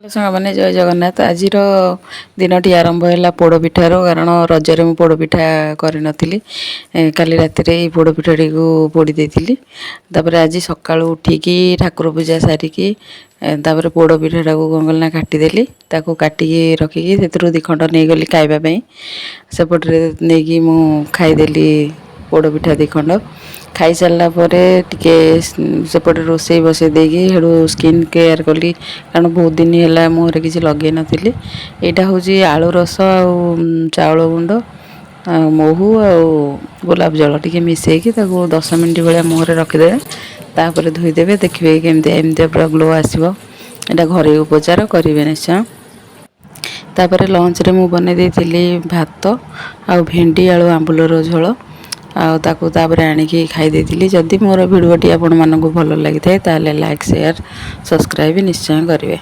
Hello ସାଙ୍ଗମାନେ, ଜୟ ଜଗନ୍ନାଥ। ଆଜିର ଦିନଟି ଆରମ୍ଭ ହେଲା ପୋଡ଼ପିଠାରୁ, କାରଣ ରଜରେ ମୁଁ ପୋଡ଼ପିଠା କରିନଥିଲି। କାଲି ରାତିରେ ଏଇ ପୋଡ଼ପିଠାଟିକୁ ପୋଡ଼ି ଦେଇଥିଲି। ତାପରେ ଆଜି ସକାଳୁ ଉଠିକି ଠାକୁର ପୂଜା ସାରିକି ତାପରେ ପୋଡ଼ପିଠାଟାକୁ କ'ଣ କଲି ନା କାଟିଦେଲି। ତାକୁ କାଟିକି ରଖିକି ସେଥିରୁ 2 ଖଣ୍ଡ ନେଇଗଲି ଖାଇବା ପାଇଁ। ସେପଟରେ ନେଇକି ମୁଁ ଖାଇଦେଲି ପୋଡ଼ପିଠା 2 ଖଣ୍ଡ। ଖାଇସାରିଲା ପରେ ଟିକେ ସେପଟେ ରୋଷେଇ ବସେଇ ଦେଇକି ସେଠୁ ସ୍କିନ୍ କେୟାର କଲି, କାରଣ ବହୁତ ଦିନ ହେଲା ମୁହଁରେ କିଛି ଲଗେଇ ନଥିଲି। ଏଇଟା ହେଉଛି ଆଳୁ ରସ ଆଉ ଚାଉଳ ଗୁଣ୍ଡ ଆଉ ମହୁ ଆଉ ଗୋଲାପ ଜଳ ଟିକେ ମିଶାଇକି ତାକୁ 10 ମିନିଟ୍ ଭଳିଆ ମୁହଁରେ ରଖିଦେବେ। ତାପରେ ଧୋଇଦେବେ, ଦେଖିବେ କେମିତି ଏମିତିଆ ପୁରା ଗ୍ଲୋ ଆସିବ। ଏଇଟା ଘରୋଇ ଉପଚାର, କରିବେ ନିଶ୍ଚୟ। ତାପରେ ଲଞ୍ଚରେ ମୁଁ ବନେଇ ଦେଇଥିଲି ଭାତ ଆଉ ଭେଣ୍ଡି ଆଳୁ ଆମ୍ବୁଲର ଝୋଳ ଆଉ ତାକୁ ତାପରେ ଆଣିକି ଖାଇ ଦେଇଥିଲି। ଯଦି ମୋର ଭିଡ଼ିଓଟି ଆପଣମାନଙ୍କୁ ଭଲ ଲାଗିଥାଏ, ତାହେଲେ ଲାଇକ୍, ସେୟାର, ସବସ୍କ୍ରାଇବ୍ ନିଶ୍ଚୟ କରିବେ।